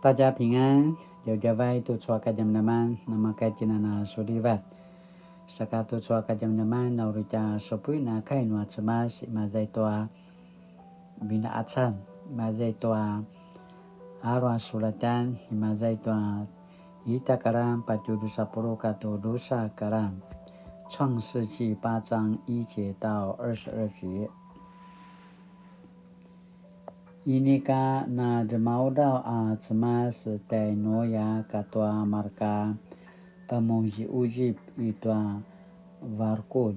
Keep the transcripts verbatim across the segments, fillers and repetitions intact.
大家平安, djavadjavay tucu a kadjamadjaman, namakay tjinana sulivat. Saka tucu a kadjamadjaman, na uri tja supuin a kai nua Cemas, imaza i tua Vinqacan, imaza i tua alu a sulatan, imaza i tua ita karan patje dusa puluq katua dusa karan. 创世纪八章一节到二十二节。 Inika na dremaudraw a Cemas tjai Nuya katua marka qemuziquzip i tua varkul.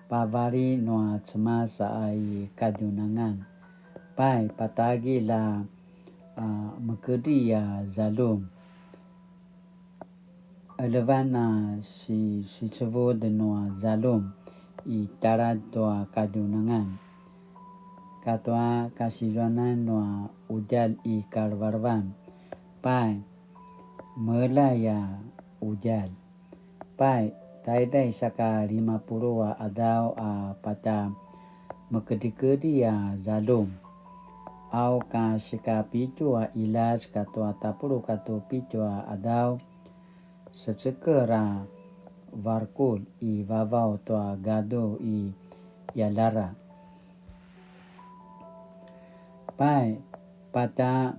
Pavali nua Cemas a i kadjunangan. Pai, patagilj a, a, mekedri a zaljum. Elevan a si-, sicevud nua zaljum i taladj tua kadjunangan, katua kasizuanan nua qudjalj i kalevelevan. Pai, melay a qudjalj. Pai, taiday saka lima puluq a qadaw a patje mekedrikedri a zaljum. Au ka sika pitju a qiljas katua tapuluq katua pitju a qadaw, seceker a varkul i vavaw tua gadu i Yalara. Pai, patje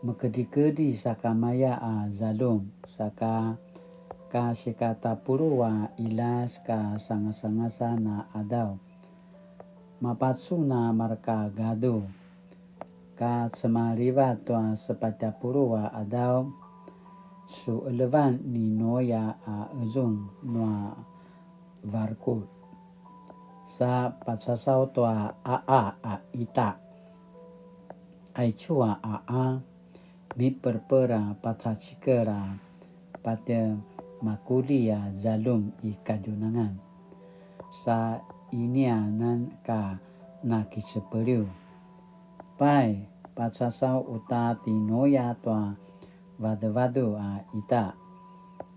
mekedrikedri sakamaya a zaljum, saka ka sika tapuluq a qiljas ka sangasangasan a qadaw. Mapacun a marka gadu, ka cemalivat tua sepatj a puluq a qadaw, su elevan ni Nuya a ezung nua varkul. Sa pacasaw tua qaqa a ita. Aicu a qaqa, miperper a pacacikel a patje makulji a zaljum i kadjunangan. Sa inianan ka nakicepeliw. Pai, pacasaw uta ti Nuya tua vaduvadu a ita,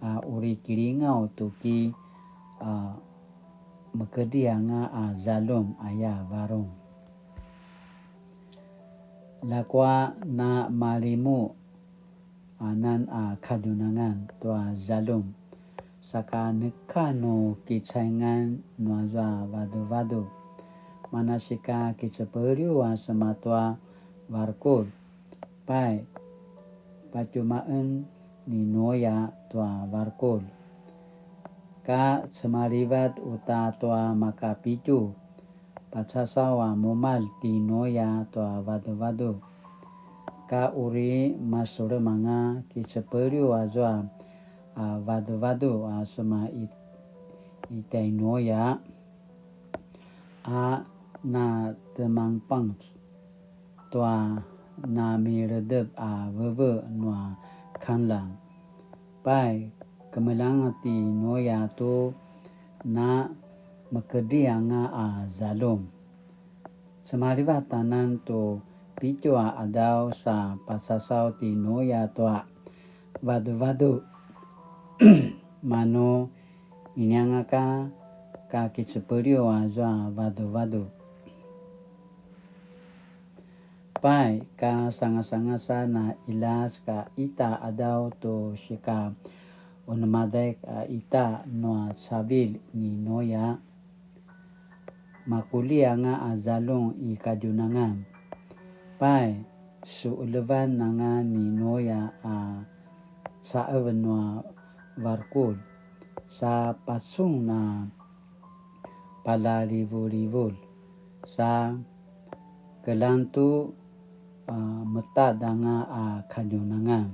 a uri kilingaw tu ki, a, mekedri anga a zaljum aya varung. Ljakua na malimu anan a kadjunangan tua zaljum, saka neka nu kicaingan nuazua vaduvadu. Manasika kicepeliw a sema tua varkul. Pai, patjumaen ni Nuya tua varkul. Ka cemalivat uta tua makapitju, pacasaw a mumalj ti Nuya tua vaduvadu. Ka uri masulem anga kicepeliw azua a vaduvadu a sema i, i tjai Nuya a na temangpang tua namiledep a veve nua Kanlang. Pai, kemeljang ti Nuya tu na mekedri anga a zaljum. Cemalivat anan tu pitju a qadaw sa pacasaw ti Nuya tua vaduvadu. Manu inianga ka, ka kicepeliw azua vaduvadu. Pai, ka sangasangasan a qiljas ka ita qadaw tu sika unemaday a ita nua cavilj ni Nuya. Makulji anga a zaljum i kadjunangan. Pai, suqelevan anga ni Nuya a caqev nua varkul, sa pacun a palalivulivul, sa kelang tu, a, metad anga a kadjunangan.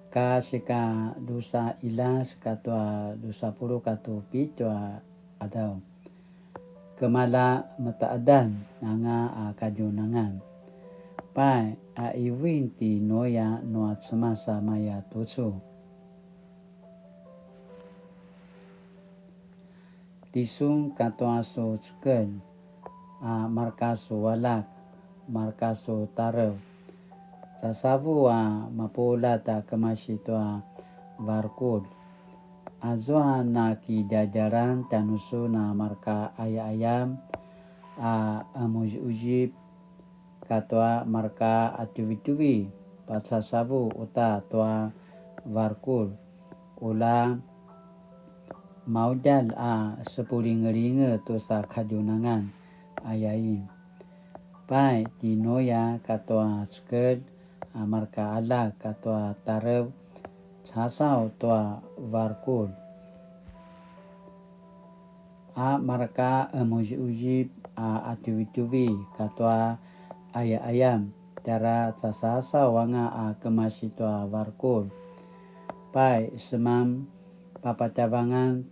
Ka sika dusa qiljas katua dusa puluq katua pitju a qadaw. Kemala metaqedan anga a kadjunangan. Pai, a qivuin ti Nuya nua Cemas a maya tucu. Tisun katua su cekelj, a marka su aljak, marka su tarev. Casavu a mapuljat a kemasi tua varkul. Azua nakidjadjalan tjanusun a marka qayaqayam a qemuziquzip katua marka a tjuvitjuvi pacasavu uta tua varkul, ula maudjalj a sepulingelinge tusa kadjunangan, ayain. Pai ti Nuya katua cekelj a marka aljak katua tarev, casaw tua varkul, a marka qemuziquzip a qatjuvitjuvi katua qayaqayam, tjara casasaw anga a kemasi tua varkul. Pai, seman papatjavangan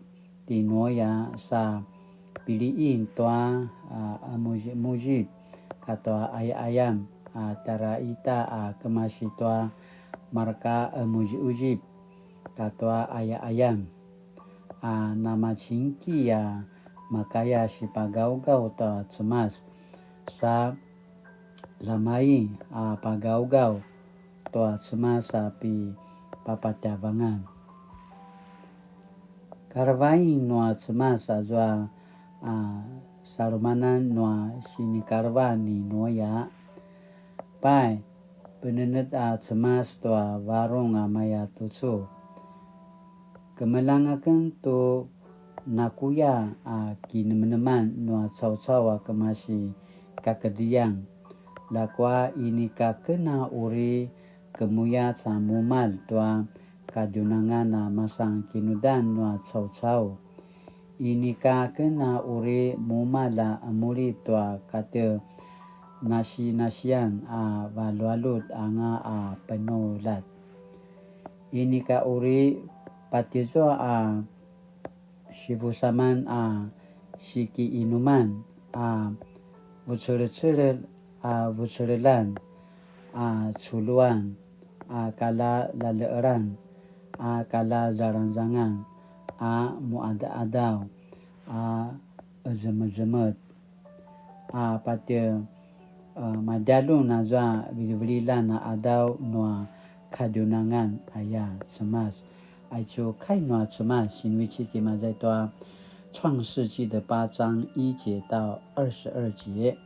ti Nuya sa piliqin tua, a, qemuzimuzip katua qayaqayam, a, tjara ita a kemasi tua marka qemuzimuzip katua qayaqayam, a namacingki a makaya sipagawgaw ta Cemas, sa lamai a pagawgaw tua Cemas a pi papatjavangan. Kalevain nua Cemas azua, a, salumanan nua sinikaleva ni Nuya. Pai, penenet a Cemas tua varung a maya tucu. Kemeljang aken tu nakuya a kinemeneman nua caucau a kemasi kakedrian. Ljakua inika ken a uri kemuyac a mumalj tua kadjunangan a masan kinudan nua caucau. Inika ken a uri mumalj a muri tua kate nasinasian a valualut anga a penuljat. Inika uri patizua a sivusaman a sikiinuman a vucelecelel a vucelelan a culuan a kala laleqelan a kala zalangzangan a muqadaqadaw a qezemezemet a patje, a, madjalun azua vilivililjan a qadaw nua kadjunangan aya Cemas. Aicu kai nua Cemas, sinivecik i maza i tua 创世纪的八章一节到二十二节。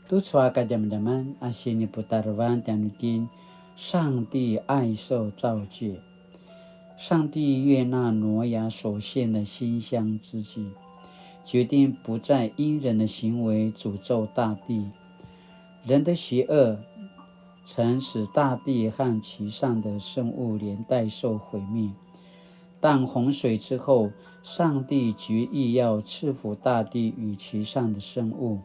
Tucu a kadjamadjaman a siniputarevan tjanuitjen, 上帝爱受造界。上帝悦纳挪亚所献的馨香之祭，决定不再因人的行为诅咒大地。人的邪恶曾使大地和其上的生物连带受毁灭，但洪水之后，上帝决意要赐福大地与其上的生物。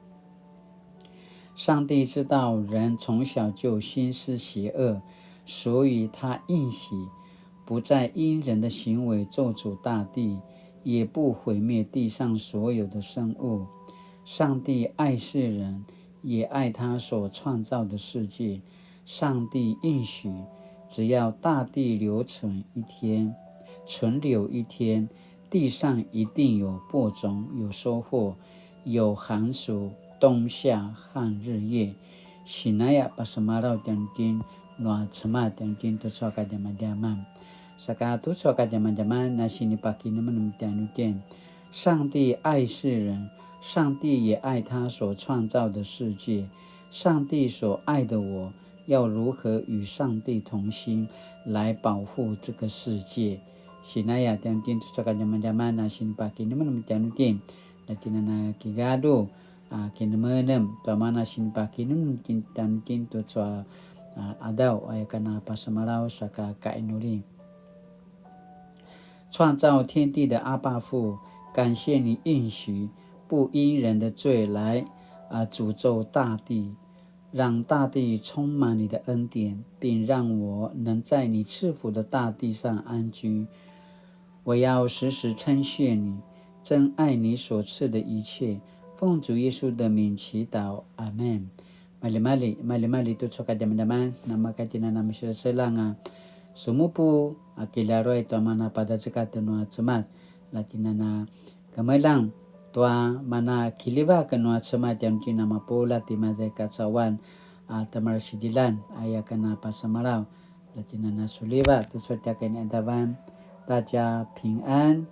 上帝知道人从小就心思邪恶，所以他应许不再因人的行为咒诅大地，也不毁灭地上所有的生物。上帝爱世人，也爱他所创造的世界。上帝应许，只要大地留存一天，存留一天，地上一定有播种，有收获，有寒暑、冬夏和日夜。Sinaya pasemalaw tjanuitjen nua Cemas tjanuitjen tucu a kadjamadjaman. Saka tucu a kadjamadjaman na sinipakinemenem tjanuitjen. 上帝爱世人，上帝也爱他所创造的世界。上帝所爱的我，要如何与上帝同心来保护这个世界？Sinaya tjanuitjen tucu a kadjamadjaman na sinipakinemenem tjanuitjen. Na tjinana kigadu, a, kinemenem, tua mana sinipakinemenem tjanuitjen tucu a, a, qadaw, aya kana pasemalaw saka kainuli. 创造天地的阿爸父，感谢你应许不因人的罪来，啊，诅咒大地，让大地充满你的恩典，并让我能在你赐福的大地上安居。我要时时称谢你，珍爱你所赐的一切。奉主耶稣的名祈祷，阿们。Maljimalji, maljimalji tucu a kadjamadjaman, namaka tjinana miseljaseljang a sumupu a kilaruay tua mana pazazekatj nua Cemas, la tjinana kemeljang tua mana kiljivak nua Cemas tjanuitjen a mapuljat i maza i kacauan a temalsidilan, aya kana pasemalaw, la tjinana suliva tucu a tja kiniqadavan, 大家平安。